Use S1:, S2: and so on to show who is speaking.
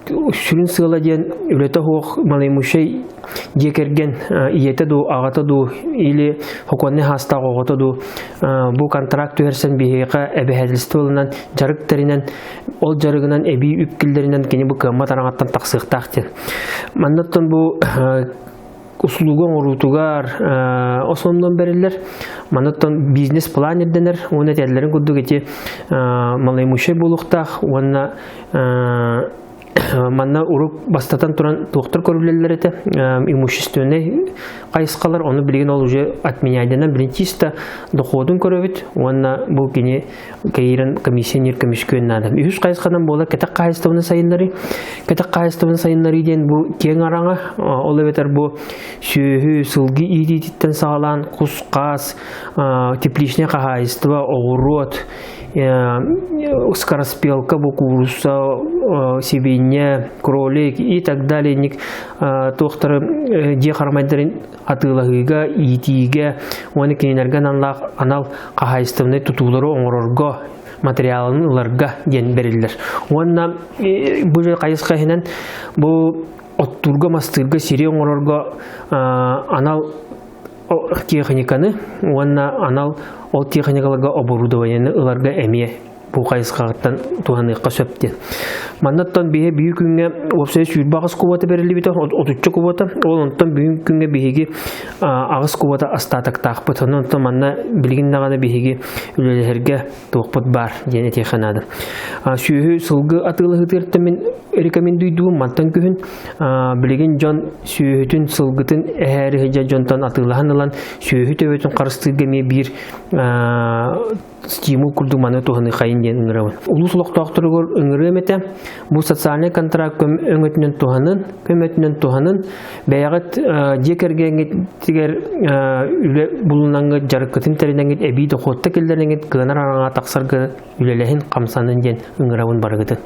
S1: Сүрүн сыала диэн үлэтэ суох малоимущай дьиэ кэргэн ийэтэ дуу, аҕата дуу или сокуоннай хаастаах оҕото дуу бу контракт түһэрсэн биһиэхэ эбэһээдэлистибэ ылынан дьарык тэринэн ол дьарыгынан эбии үп киллэринэн кини бу кыаммат араҥаттан тахсыахтаах диэн. Маннаттан бу услуга оҥоруутугар основном бэриллэр. Манаттан бизнес-план ирдэнэр уонна этэллэрин курдук ити малоимущай буолуохтаах уонна Манна урук бастатан туран туохтар көрүлэллэр этэ имущественнай хайысхалар, ону билигин ол уже отменяйданан билин чисто доходун көрөбүт уонна бу кини кэйирэн комиссионер көмүскүөн наада. Үһүс хайысханан буолар кэтэх хаһайыстыбаны сайыннарыы. Кэтэх хаһайыстыбаны сайыннарыы диэн бу киэҥ араҥа, ол эбэтэр бу сүөһү, сылгы иитиититтэн саҕалаан кус-хаас, тепличнай хаһаайыстыба, оҕуруот, скороспелка, бу кууруса, сибиинньэ, кролик и так далее ник туохтары дьиэ харамайдарын атыылаһыыга, иитиигэ уонна кинилэргэ аналлаах анал хаһаайыстыбаннай тутуулары оҥорорго материалын ыларга диэн бэриллэр. Уонна бу хайысха иһинэн бу оттуурга, мастыырга, сири оҥорорго анал техниканы уонна анал ол техникаларга оборудованиены ыларга эмиэ бу хайысхаҕыттан туһаныахха сөп диэн. Маннаттан биһи биһи күҥҥэ уопсайа 28 кубата бэриллибитэ, отучча кубата. Ол онтон бүгүн күҥҥэ биһиги аҕыс кубата остатоктаахпыт. Онон манна билигин даҕаны биһиги үлэлэһэргэ туохпут баар диэн этиэххэ наада. Сүөһү сылгы атыылаһыытыгар мин рекомендуйдуум мантан күһүн билигин дьон сүөһүтүн сылгытын эһээри сылдьар дьонтон атыылаһан ылан сүөһү төбөтүн харыстыырга эмиэ биир стимул курдук маны туһаныхайын диэн ыҥырабын. Улуус олохтоохторугар ыҥырыам этэ. Бу социальнай контракт өҥөтүнэн туһанын, көмөтүнэн туһанын, бэйэҕит дьиэ кэргэҥҥитигэр үлэ булунаҥҥыт, дьарыккытын тэринэҥҥит, эбии дохуотта киллэрэҥҥит, кыанар араҥаҕа тахсарга үлэлэһин, хамсанын диэн ыҥырабын барыгытын.